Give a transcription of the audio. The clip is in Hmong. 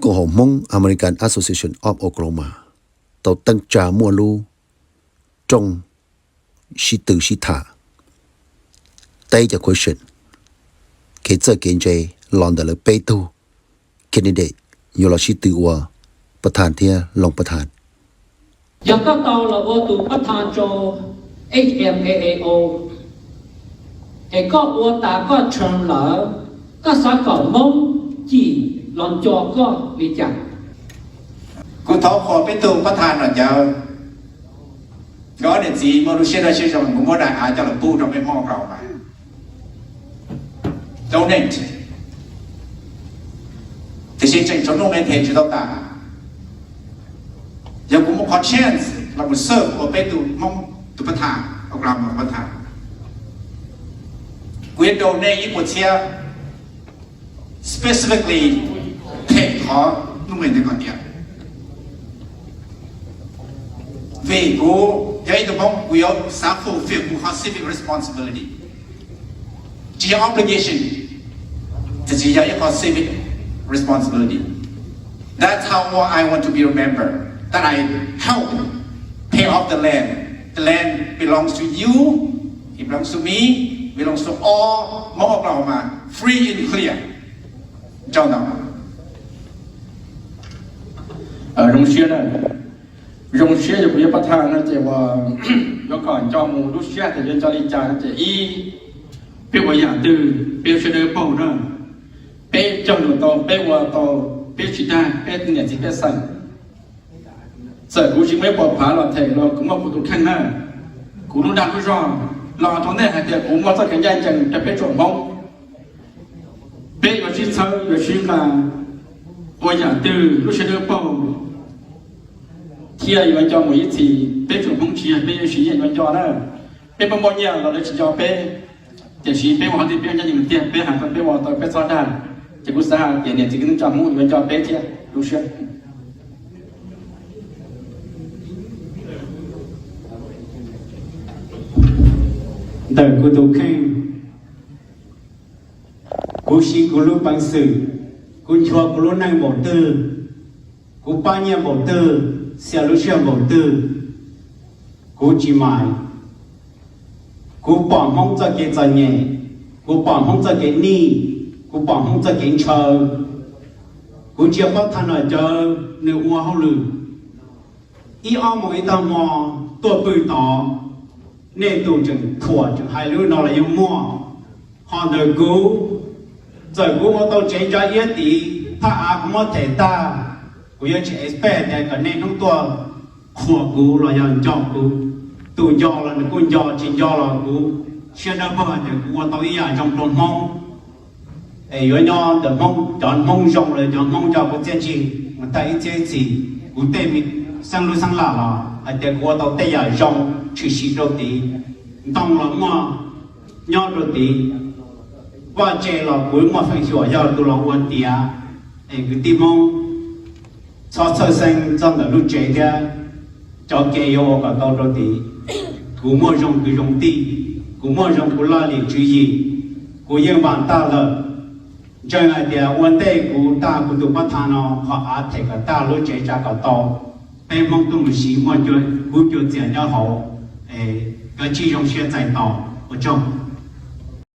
Koom haum Hmoob American Association of Oklahoma tau teeb tsa muaj lub rooj sib tw sib tham, teb cov question, kev txawj kev ntse los ntawm lawv peb tug candidate yuav los sib tw ua pab thas thiab loos pab thas. Yog koj tau los ua tus pab thas rau H M A A O, es koj ua tas koj term lawm, koj xav kom Hmoob cim los nco koj li cas? Kuv thov qhuas peb tug pab thas no cawv, nkawd ob niam txiv muaj lub siab dawb siab zoo, kuv muab daim av coj los pub rau peb Hmoob Oklahoma. Donate. Tiam sis tseem tshuav nuj nqe them tsis tau tas. Yog kuv muaj qhov chance los mus serve ua peb tug Hmoob tus pab thas, Oklahoma pab thas, kuv yuav donate ib puas txhiab specifically them qhov nuj nqe ntawd kom tiav. Vim kuv yog ib tug Hmoob, kuv yuav xav fulfill kuv qhov civic responsibility. Tsis yog obligation, tiam sis yog ib qho civic responsibility. That's how I want to be remembered, that I help pay off the land. The land belongs to you, it belongs to me, belongs to all Hmong Oklahoma, free and clear. Nco ntau. Zoo siab na, zoo siab yog kuv yuav pab thas no ces uas yuav kom nco mus lub siab tias yuav nco li cas no ces ib, peb ua yam twg peb sawv daws paub na, peb cog lus tau, peb ua tau, peb tsis dag peb niam txiv pej xeem. Txawm kuv tsis muaj ib puas phav los them los kuv muaj kuv tus kheej na, kuv lub dag lub zog los rau nej hais tias kuv muaj txoj kev ncaj ncees rau peb tsoom Hmoob. Peb yuav sib txhawb yuav sib nqa ua yam twg lub siab dawb paug thiaj yuav nco mus ib txhis. Peb tsoom Hmoob tsis yog peb yuav siv nyiaj yuav nco na, peb muaj muaj nyiaj los lawv tsis nco peb. Tiam sis peb ua qhov twg peb ncaj ncees tiag, peb hais tau peb ua tau peb txhob dag. Ces kuv xav hais tias niam txiv kwv tij neej tsa Hmoob yuav nco peb thiab lub siab. Ntawm kuv tus kheej, kuv siv kuv lub peev xwm, kuv nchuav kuv lub neej npaum twg, kuv pab nyiaj npaum twg, xiam lub siab npaum twg, kuv tsis mais. Kuv pom Hmoob txoj kev txom nyem, kuv pom Hmoob txoj kev nij, kuv pom Hmoob txoj kev ntshaw. Kuv ntsia pab thas nom cawv nws ua hauj lwm ib ob moos ib tag hmo tuaj pw tod, nej tus tseem thuam tseem hais lub no los yeej muaj. Ho ntawm kuv, txawm kuv ua tau tsev ntsa iab tid, thaj av kuv muab them tag, kuv yuav tsis expect tias kom nej hnub tuaj qhuas kuv los yog nco kuv. Tus nco los nws kuj nco, tsis nco los kuv siab dawb paug hais tias kuv ua tau ib yam zoo rau Hmoob. Es yuav nyob ntawm Hmoob, cov Hmoob zoo los cov Hmoob nco kuv txiaj ntsig mus tag ib txhiab ib txhis. Kuv tej me xeeb lub xeeb lam los hais tias kuv ua tau tej yam zoo tshwm sim rau tid. Ntoo los muaj nyob rau tid, vaj tse los kuv muaj feem xyuam yog tus los ua tiav. Es kwv tij Hmoob, txhob txhawj xeeb txog ntawm lub tsev thiab cov kev yuav ua kom tau rau tid. Kuv muaj zoo kwv zoo tij, kuv muaj zoo kuv laj lim tswv yim, kuv yeej vam tag lawm. Ntseeg hais tias ua ntej kuv tag kuv tus pab thas no qhov av them kom tag lub tsev tsa kom tau, peb Hmoob tuaj mus siv muaj kub cua txias nyob hauv, es kav tsij zoo siab txais tos. Ua tsaug.